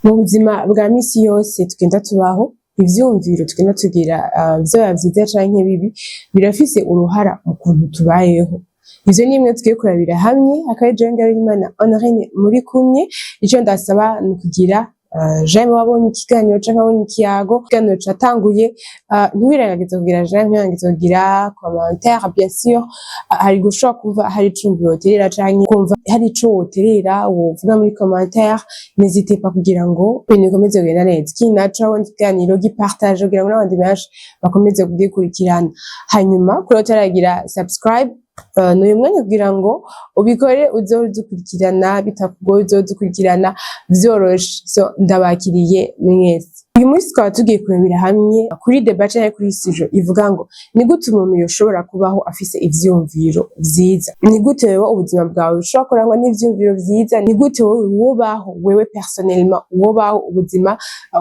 Mu buzima bwa misi yose tugenda tubaho, ivyumviro tugenda tugira, vyaba vyiza canke bibi, birafise uruhara mu kuntu tubayeho. Ivyo ni bimwe tugiye kurabira hamwe. Akaba ari jewe Ngarurimana Honorine muri kumwe. Ico ndasaba ni ukugira j'aime wabonye ikiganiro canke wabonye ikiyago, ikiganiro catanguye, ntiwirengagize kugira j'aime, ntiwirengagize kugira commentaire, bien sûr. Hari gushobora kumva hari ico woterera canke kumva hari ico woterera wovuga muri commentaire. N'hésitez pas kugira ngo ibintu bikomeze kugenda neza. Ikindi naco, wabonye ikiganiro, gipartage kugira ngo n'abandi benshi bakomeze kugikurikirana. Hanyuma kuri utaragira subscribe, n'uyu mwanya kugira ngo ubikore, uzoze ukurikirana bitakugoye, uzoze ukurikirana vyoroshe. So ndabakiriye mwese. Uyu munsi tukaba tugiye kurabira hamwe kuri débat canke kuri sujet ivuga ngo: ni gute umuntu yoshobora kubaho afise ivyumviro vyiza? Ni gute wewe ubuzima bwawe bushobora kurangwa n'ivyumviro vyiza? Ni gute wewe wobaho, wewe personnellement, wobaho ubuzima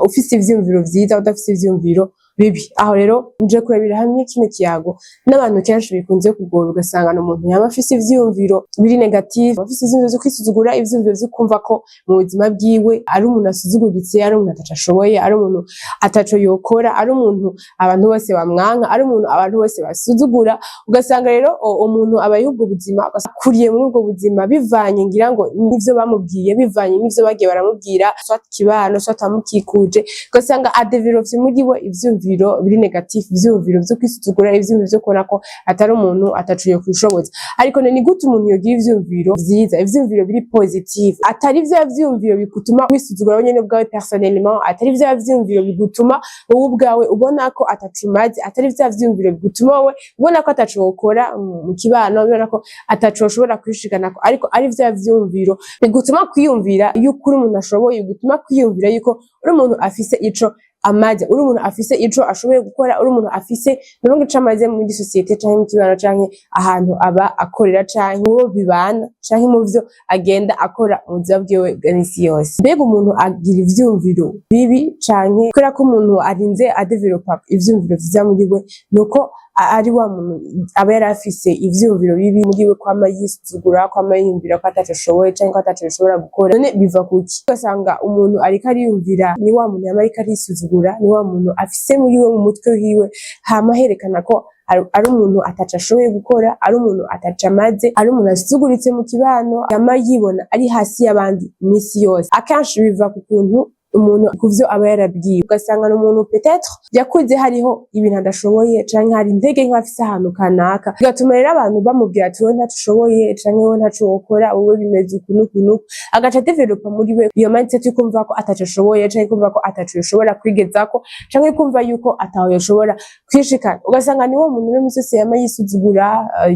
ufise ivyumviro vyiza, udafise ivyumviro bibi? Aho rero nje kurabira hamwe kino kiyago n'abantu kenshi bikunze kugora, ugasanga ni umuntu yama afise ivyumviro biri négatif, afise ivyumviro vyo kwisuzugura, ivyumviro vyo kumva ko mu buzima bwiwe ari umuntu asuzuguritse, ari umuntu ataco ashoboye, ari umuntu ataco yokora, ari umuntu abantu bose bamwanka, ari umuntu abantu bose basuzugura. Ugasanga rero umuntu abayeho ubwo buzima, akuriye muri ubwo buzima, bivanye ngira ngo n'ivyo bamubwiye, bivanye n'ivyo bagiye baramubwira, soit kibano, soit amukikuje, ugasanga adevelopye muri we ivyumviro biri négatif, ivyumviro vyo kwisuzugura, ivyumviro vyo kubona ko atari umuntu, ataco yokwishoboza. Ariko ni gute umuntu yogira ivyumviro vyiza, ivyumviro biri positif, atari vya vyumviro bigutuma wisuzugura wenyene ubwawe personnellement, atari vya vyumviro bigutuma wowe ubwawe ubona ko ataco umaze, atari vya vyumviro bigutuma wowe ubona ko ataco wokora mu kibano, ubona ko ataco ushobora kwishikanako, ariko ari vya vyumviro bigutuma kwiyumvira yuko uri umuntu ashoboye, bigutuma kwiyumvira yuko uri umuntu afise ico amaze, uri umuntu afise ico ashoboye gukora, uri umuntu afise nubundi ico amaze muri société canke mu kibano canke ahantu aba akorera canke mubo bibana canke mu vyo agenda akora mu buzima bwiwe bwa misi yose? Mbega umuntu agira ivyumviro bibi canke, kubera ko umuntu arinze adevelopa ivyumviro vyiza muri we, nuko ari wa muntu aba yari afise ivyumviro bibi muri we, kwama yisuzugura, kwama yiyumvira ko ataco ashoboye canke ko ataco ashobora gukora? None biva kuki? Ugasanga umuntu ariko ariyumvira, ni wa muntu yama ariko arisuzugura, ni wa muntu afise muri we, mu mutwe wiwe, hama herekana ko ari umuntu ataco ashoboye gukora, ari umuntu ataco amaze, ari umuntu asuzuguritse mu kibano, yama yibona ari hasi y'abandi imisi yose. Akenshi biva ku kuntu umuntu, kuvyo aba yarabwiwe. Ugasanga ni umuntu peut-être yakuze hariho ibintu adashoboye, canke hari intege nke afise ahantu kanaka, bigatuma rero abantu bamubwira ati: "Wowe ntaco ushoboye", canke "Wowe ntaco wokora, wowe bimeze uku n'uku n'uku". Agaca developa muri we iyo mindset yo kumva ko ataco ashoboye, canke kumva ko ataco yoshobora kwigezako, canke kumva yuko ataho yoshobora kwishikana. Ugasanga ni wo muntu rero imisi yose yama yisuzugura,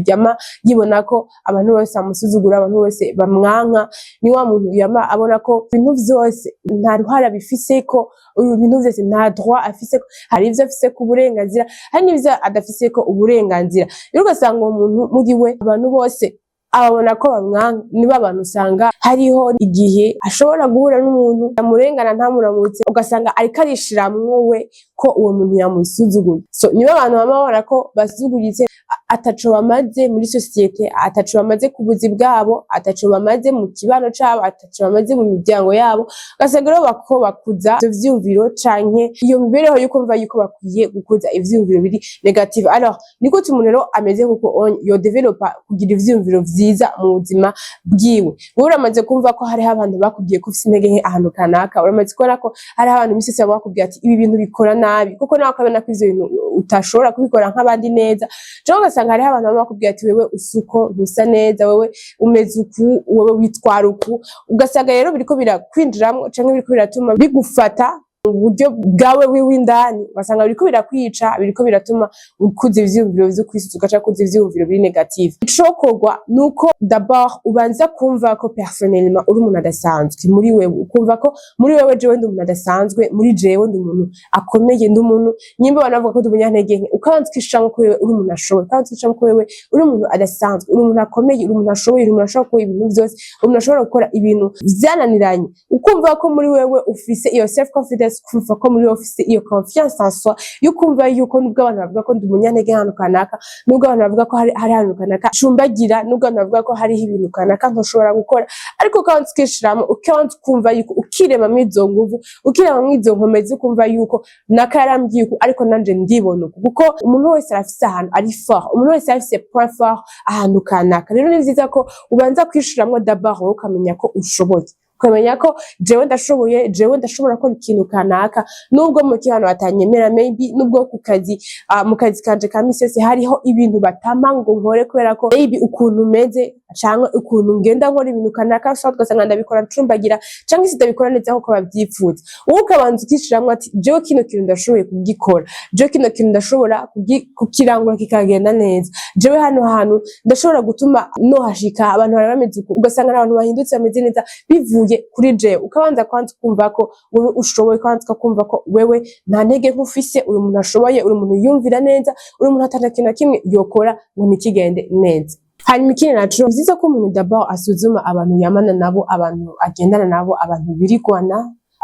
yama yibona ko abantu bose bamusuzugura, abantu bose bamwanka. Ni wa muntu yama abona ko ibintu vyose nta ruhara bifiseko, ibintu vyose nta droit afiseko. Hari ivyo afiseko uburenganzira, hari n'ivyo adafiseko uburenganzira. Rero ugasanga uwo muntu muri we abantu bose ababona ko bamwanka. Nibo abantu usanga hariho igihe ashobora guhura n'umuntu yamurengana ntamuramutse, ugasanga ariko arishiramwo we ko uwo muntu yamusuzuguye. So nibo abantu bama babona ko basuzuguritse, ataco bamaze muri société, ataco bamaze ku buzi bwabo, ataco bamaze mu kibano cabo, ataco bamaze mu miryango yabo. Ugasanga rero bako bakuza ivyo vyiyumviro canke iyo mibereho yo kumva yuko bakwiye gukuza ivyiyumviro biri négatif. Alors ni gute umuntu rero ameze nkuko yo developa kugira ivyiyumviro vyiza mu buzima bwiwe? Wowe uramaze kumva ko hariho abantu bakubwiye ko ufise intege nke ahantu kanaka. Uramaze kubona ko hariho abantu imisi yose bakubwiye ati: "Ibi bintu bikora nabi", kuko nawe ukabona ko ivyo bintu utashobora kubikora nk'abandi neza. Canke ugasanga hariho abantu bama bakubwira ati: "Wewe usuko ntusa neza, wewe umeze uku, wewe witwara uku". Ugasanga rero biriko birakwinjiramwo canke biriko biratuma bigufata mu buryo bwawe w'indani, ugasanga biriko birakwica, biriko biratuma ukuza ivyiyumviro vyo kwisuzuka canke ukuza ivyiyumviro biri négatif. Icokorwa nuko d'abord ubanza kumva ko personnellement uri umuntu adasanzwe muri wewe, ukumva ko muri wewe: "Jewe ndi umuntu adasanzwe, muri jewe ndi umuntu akomeye, ndi umuntu nyimba banavuga ko ndi umunyantege nke". Ukabanza ukishiramwo ko wewe uri umuntu ashoboye, ukabanza ukishiramwo ko wewe uri umuntu adasanzwe, uri umuntu akomeye, uri umuntu ashoboye, uri umuntu ashobora gukora ibintu vyose, uri umuntu ashobora gukora ibintu vyananiranye. Ukumva ko muri wewe ufise iyo self confidence. confiance, kumva ko muri wowe ufise iyo confiance en soi yo kumva yuko nubwo abantu bavuga ko ndi umunyantege ahantu kanaka, nubwo abantu bavuga ko hari ahantu kanaka cumbagira, nubwo abantu bavuga ko hariho ibintu kanaka ntoshobora gukora, ariko ukabanza ukishiramo, ukabanza ukumva yuko ukiremamwo izo nguvu, ukiremamwo izo nkomezi, ukumva yuko naka yarambwiye uku, ariko nanje ndibona uku. Kuko umuntu wese arafise ahantu ari fort, umuntu wese arafise point fort ahantu kanaka. Rero ni vyiza ko ubanza kwishiramwo d'abord wowe, ukamenya ko ushoboye, ukamenya ko jewe ndashoboye, jewe ndashobora gukora ikintu kanaka, nubwo mu kibano batanyemera, maybe nubwo ku kazi, mu kazi kanje ka misi yose hariho ibintu batama ngo nkore kubera ko maybe ukuntu meze canke ukuntu ngenda nkora ibintu kanaka, ushobora ugasanga ndabikora ncumbagira canke sindabikora neza nkuko bavyifuza. Wowe ukabanza ukishiramwo ati: "Jewe kino kintu ndashoboye kugikora, jewe kino kintu ndashobora kukirangura kikagenda neza, jewe hano hantu ndashobora gutuma nohashika abantu bari bameze uku, ugasanga n'abantu bahindutse bameze neza bivuye kuri jewe." Ukabanza kwanza ukumva ko wewe ushoboye, ukabanza ukakumva ko wewe nta ntege nke ufise, uri umuntu ashoboye, uri umuntu yumvira neza, uri umuntu atana kintu na kimwe yokora ngo ntikigende neza. Hanyuma ikindi naco, ni vyiza ko umuntu d'abord asuzuma abantu yamana nabo, abantu agendana nabo, abantu birigwana,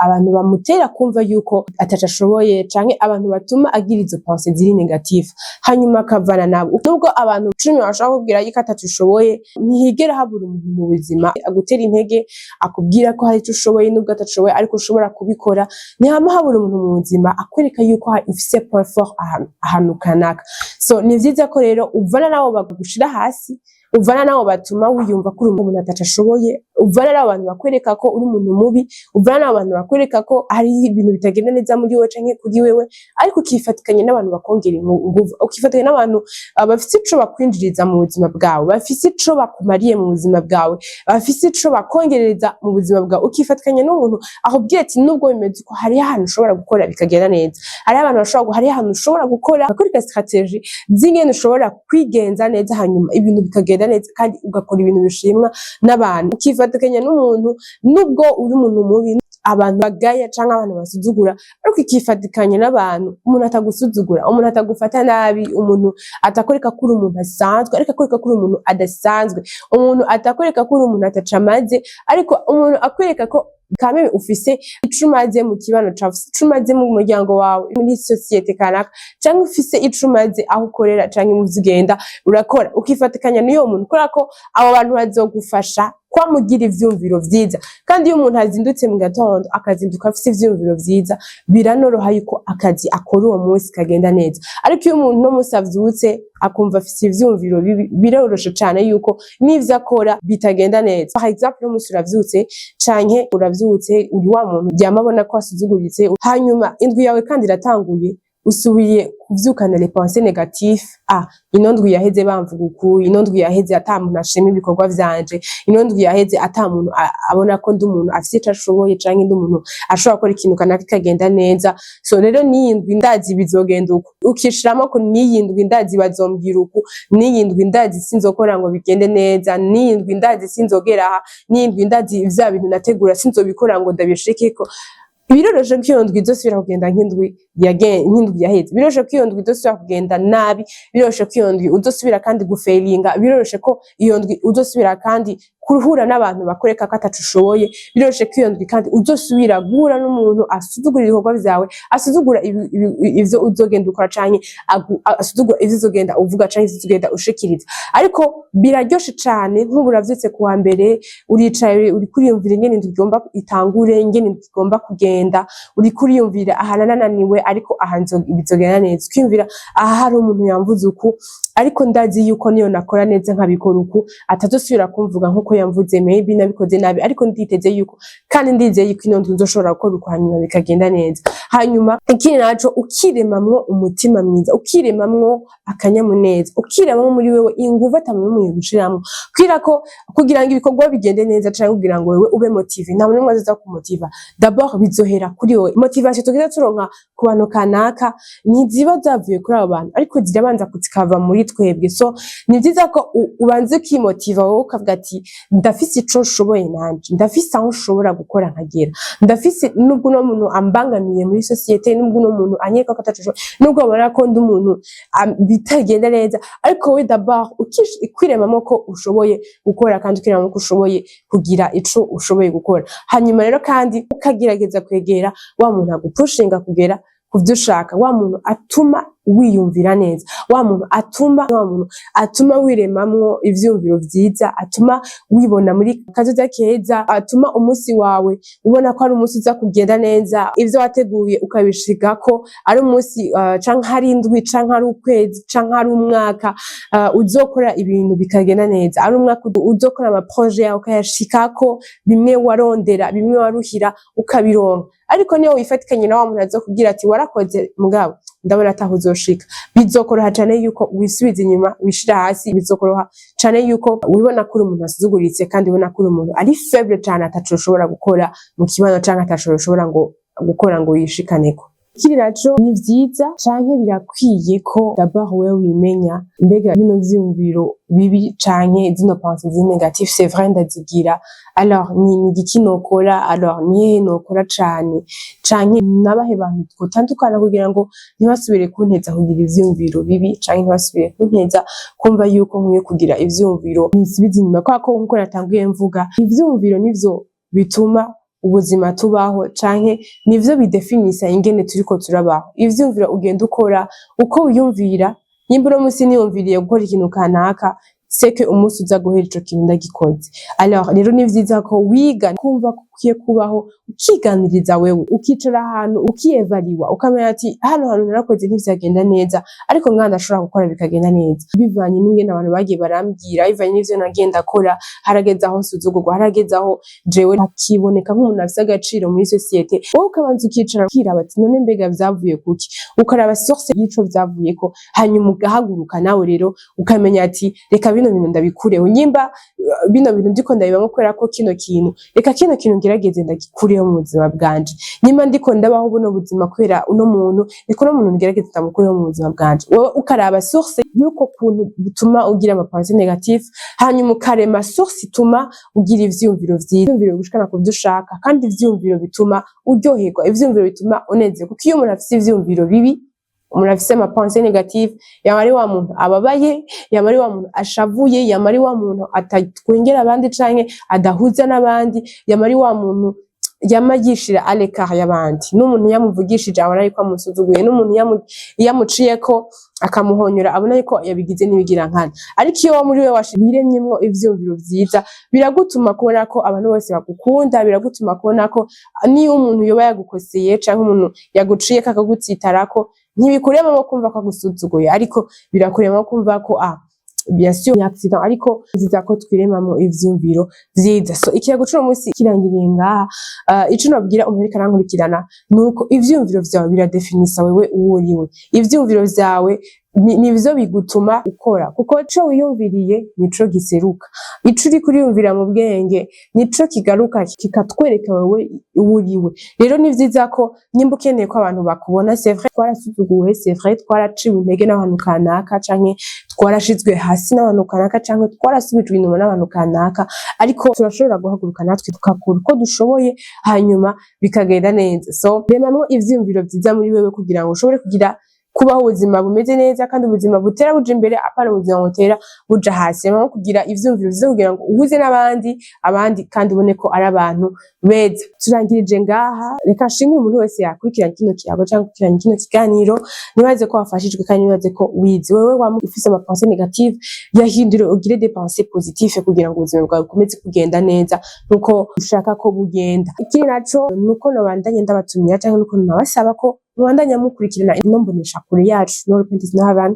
abantu bamutera kumva yuko ataco ashoboye canke abantu batuma agira izo pensées ziri négatives, hanyuma akavana nabo. Nubwo abantu 10 bashobora kukubwira yuko ataco ushoboye, ntihigera habura umuntu mu buzima agutera intege, akubwira ko hari ico ushoboye, nubwo ataco ushoboye ariko ushobora kubikora. Ntihama habura umuntu mu buzima akwereka yuko ufise point fort ahantu kanaka. So ni vyiza ko rero uvana nabo bagushira hasi, uvana nabo batuma wiyumva ko uri umuntu ataco ashoboye, uvana n'abo bantu bakwereka ko uri umuntu mubi, uvana n'abo bantu bakwereka ko hari ibintu bitagenda neza muri wewe canke kuri wewe, ariko ukifatikanya n'abantu bakongera inguvu, ukifatikanya n'abantu bafise ico bakwinjiriza mu buzima bwawe, bafise ico bakumariye mu buzima bwawe, bafise ico bakongerereza mu buzima bwawe. Ukifatikanya n'umuntu akubwira ati: "Nubwo bimeze uko, hariho ahantu ushobora gukora bikagenda neza, hariho abantu bashobora, hariho ahantu ushobora gukora, bakwereka stratégie z'ingene ushobora kwigenza neza, hanyuma ibintu bikagenda neza kandi ugakora ibintu bishimwa n'abantu." Ukifatikanya n'umuntu, nubwo uri umuntu mubi, abantu bagaya canke abantu basuzugura, ariko ukifatikanya n'abantu, umuntu atagusuzugura, umuntu atagufata nabi, umuntu atakwereka ko uri umuntu asanzwe ariko akwereka ko uri umuntu adasanzwe, umuntu atakwereka ko uri umuntu ataco amaze, ariko umuntu akwereka ko kameme ufise ico umaze mu kibano cawe, ufise ico umaze mu muryango wawe, muri société kanaka, canke ufise ico umaze aho ukorera canke muvyo ugenda urakora. Ukifatikanya n'uyo muntu, kubera ko abo bantu bazogufasha kwamugira ivyumviro vyiza. Kandi iyo umuntu azindutse mu gatondo, akazinduka afise ivyumviro vyiza, biranoroha yuko akazi akora uwo munsi kagenda neza. Ariko iyo umuntu uno munsi avyutse akumva afise ivyumviro bibi, biroroshe cane yuko n'ivyo akora bitagenda neza. Par exemple, uno munsi uravyutse, canke uravyutse uri wa muntu yama abona ko asuzuguritse, hanyuma indwi yawe kandi iratanguye, usubiye kuvyukana les pensées négatives: "Ah, ino ndwi yaheze bamvuga uku, ino ndwi yaheze ata muntu ashima ibikorwa vyanje, ino ndwi yaheze ata muntu abona ko ndi umuntu afise ico ashoboye canke ndi umuntu ashobora gukora ikintu kanaka kikagenda neza. So rero n'iyi ndwi ndazi bizogenda uku." Ukishiramo ko n'iyi ndwi ndazi bazombwira uku, n'iyi ndwi ndazi sinzokora ngo bigende neza, n'iyi ndwi ndazi sinzogera aha, n'iyi ndwi ndazi vya bintu nategura sinzobikora ngo ndabishikeko. Biroroshe ko iyo ndwi izosubira kugenda nk'indwi yaheze, biroroshe ko iyo ndwi izosubira kugenda nabi, biroroshe ko iyo ndwi uzosubira kandi gufailinga, biroroshe ko iyo ndwi uzosubira kandi guhura n'abantu bakwereka ko ataco ushoboye, biroroshe ko iyo ndwi kandi uzosubira guhura n'umuntu asuzugura ibikorwa vyawe, asuzugura ivyo uzogenda ukora, canke asuzugura ivyo uzogenda uvuga canke ivyo uzogenda ushikiriza. Ariko biraryoshe cane, nk'ubu uravyutse kuwa mbere, uricaye, uriko uriyumvira ingene indwi igomba itangure, ingene indwi igomba kugenda, uriko uriyumvira: "Aha nananiwe, ariko aha bizogenda neza." Ukiyumvira: "Aha hari umuntu yamvuze uku, ariko ndazi yuko niyo nakora neza nkabikora uku atazosubira kumvuga nkuko yamvuze. Maybe nabikoze nabi, ariko nditeze yuko kandi ndizeye yuko ino ndwi nzoshobora gukora uku, hanyuma bikagenda neza." Hanyuma ikindi naco, ukiremamwo umutima mwiza, ukiremamwo akanyamuneza, ukiremamwo muri wewe inguvu ata muntu n'umwe yogushiramwo, kubera ko kugira ngo ibikorwa bigende neza canke kugira ngo wewe ube motivé, nta muntu n'umwe azoza kumotiva. D'abord bizohera kuri wewe. Motivation tugenda turonka ku bantu kanaka ntiziba zavuye kuri abo bantu, ariko zirabanza zikava muri twebwe. So ni vyiza ko ubanza ukimotiva wowe, ukavuga ati: Ndafise ico nshoboye nanje, ndafise aho nshobora gukora nkagera, ndafise, nubwo uno muntu ambangamiye muri société, nubwo uno muntu anyereka ko ataco ashoboye, nubwo babona ko ndi umuntu bitagenda neza, ariko we d'abord kwiremamo ko ushoboye gukora kandi ukiremamo ko ushoboye kugira ico ushoboye gukora. Hanyuma rero kandi ukagerageza kwegera wa muntu agupushinga kugera kuvyo ushaka, wa muntu atuma wiyumvira neza, wa muntu atuma wiremamwo ivyiyumviro vyiza, atuma wibona muri kazoza keza, atuma umunsi wawe ubona ko ari umunsi uza kugenda neza, ivyo wateguye ukabishigako, ari umunsi canke ari indwi canke ari ukwezi canke ari umwaka uzokora ibintu bikagenda neza, ari umwaka uzokora ama projets yawe ukayashikako, bimwe warondera, bimwe waruhira, ukabironka. Ariko niyo wifatikanye na wa muntu azokubwira ati: "Warakoze, mugabo ndabona ataho uzoshika", bizokoroha cane yuko wisubiza inyuma, wishira hasi. Bizokoroha cane yuko wibona ko uri umuntu asuzuguritse kandi ubona ko uri umuntu ari faible cane, ataco ushobora gukora mu kibano canke ataco ushobora ngo gukora ngo wishikaneko. Ikindi naco, ni vyiza canke birakwiye ko d'abord wewe wimenya: mbega bino vyiyumviro bibi canke zino pensées ziri négatives, c'est vrai ndazigira, alors ni igiki nokora? Alors ni hehe nokora cane, canke nabahe bantu twotandukana kugira ngo ntibasubire kunteza kugira ivyiyumviro bibi, canke ntibasubire kunteza kumva yuko nkwiye kugira ivyiyumviro binsubiza inyuma? Kubera ko nkuko natanguye mvuga, ivyiyumviro nivyo bituma ubuzima tubaho canke nivyo bidefinisa ingene turiko turabaho. Ivyiyumviro ugenda ukora uko wiyumvira. Nimba uno musi niyumviriye gukora ikintu kanaka, c'est que umunsi uza guhera ico kintu ndagikoze. Alors rero ni vyiza ko wiga kumva ko ukwiye kubaho, ukiganiriza wewe, ukicara ahantu ukiyevaliwa, ukamenya ati: "Hano hantu narakoze ntivyagenda neza, ariko ngaha ndashobora gukora bikagenda neza." Bivanye n'ingene abantu bagiye barambwira, bivanye n'ivyo nagiye ndakora, harageze aho nsuzugurwa, harageze aho jewe ntakiboneka nk'umuntu afise agaciro muri société. Wowe ukabanza ukicara, ukiraba ati: "None mbega vyavuye kuki?" Ukaraba source y'ico vyavuyeko, hanyuma ugahaguruka nawe rero ukamenya ati: "Reka bino bintu ndabikureho. Nyimba bino bintu ndiko ndabibamwo kubera ko kino kintu, reka kino kintu ngerageze ndagikureho mu buzima bwanje. Nyimba ndiko ndabaho buno buzima kubera uno muntu, reka uno muntu ngerageze ndamukureho mu buzima bwanje." Wowe ukaraba source y'uko kuntu bituma ugira ama pensées négatives, hanyuma ukarema source ituma ugira ivyiyumviro vyiza, ivyiyumviro bigushikana ku vyo ushaka, kandi ivyiyumviro bituma uryoherwa, ivyiyumviro bituma unezerwa. Kuko iyo umuntu afise ivyiyumviro bibi, umuntu afise ama pensées négatives, yama ari wa muntu ababaye, yama ari wa muntu ashavuye, yama ari wa muntu atatwengera abandi canke adahuza n'abandi, yama ari wa muntu yama yishira à l'écart y'abandi. N'umuntu yamuvugishije abona yuko amusuzuguye, n'umuntu yamuciyeko akamuhonyora abona yuko yabigize n'ibigirankana. Ariko iyo muri wewe wiremyemwo ivyiyumviro vyiza, biragutuma kubona ko abantu bose bagukunda, biragutuma kubona ko niyo umuntu yoba yagukoseye canke umuntu yaguciyeko akagutsitarako, ntibikuremamo kumva ko agusuzuguye, ariko birakuremamo kumva ko bien sûr ni accident. Ariko nziza ko twiremamo ivyiyumviro vyiza. So ikiyago c'uno munsi kirangiriye ngaha. Ico nobwira umuntu ariko arankurikirana nuko ivyiyumviro vyawe biradefinisa wewe uwo uriwe. Ivyiyumviro vyawe nivyo bigutuma ukora, kuko ico wiyumviriye nico giseruka. Ico uriko uriyumvira mu bwenge nico kigaruka kikatwereka wewe uwo uriwe. Rero ni vyiza ko nyimba ukeneye ko abantu bakubona, c'est vrai twarasuzuguwe, c'est vrai twaraciwe intege n'abantu kanaka, canke twarashizwe hasi n'abantu kanaka, canke twarasubijwe inyuma n'abantu kanaka, ariko turashobora guhaguruka natwe tukakora uko dushoboye, hanyuma bikagenda neza. So remamwo ivyiyumviro vyiza muri wewe kugira ngo ushobore kugira kubaho ubuzima bumeze neza kandi ubuzima butera buja imbere, apana ubuzima butera buja hasi. Remamwo kugira ivyiyumviro vyiza kugira ngo uhuze n'abandi, abandi kandi ubone ko ari abantu beza. Turangirije ngaha. Reka nshimire umuntu wese yakurikiranye kino kiyago canke gukurikiranye kino kiganiro. Nibaze ko wafashijwe kandi nibaze ko wize. Wewe wama ufise ama pensées négatives, yahindure ugire des pensées positives kugira ngo ubuzima bwawe bukomeze kugenda neza nkuko ushaka ko bugenda. Ikindi naco nuko nobandanya ndabatumira canke nuko nabasaba ko mubandanya mukurikirana ino mbonesha kure yacu No Repentance No Heaven,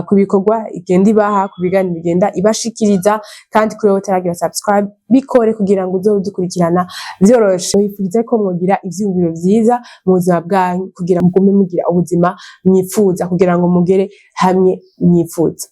ku bikorwa igenda ibaha, ku biganiro igenda ibashikiriza. Kandi kuri wowe utaragira subscribe, bikore kugira ngo uzobe udukurikirana vyoroshe. Wifurize ko mwogira ivyiyumviro vyiza mu buzima bwanyu kugira mugume mugira ubuzima mwifuza, kugira ngo mugere hamwe mwifuza.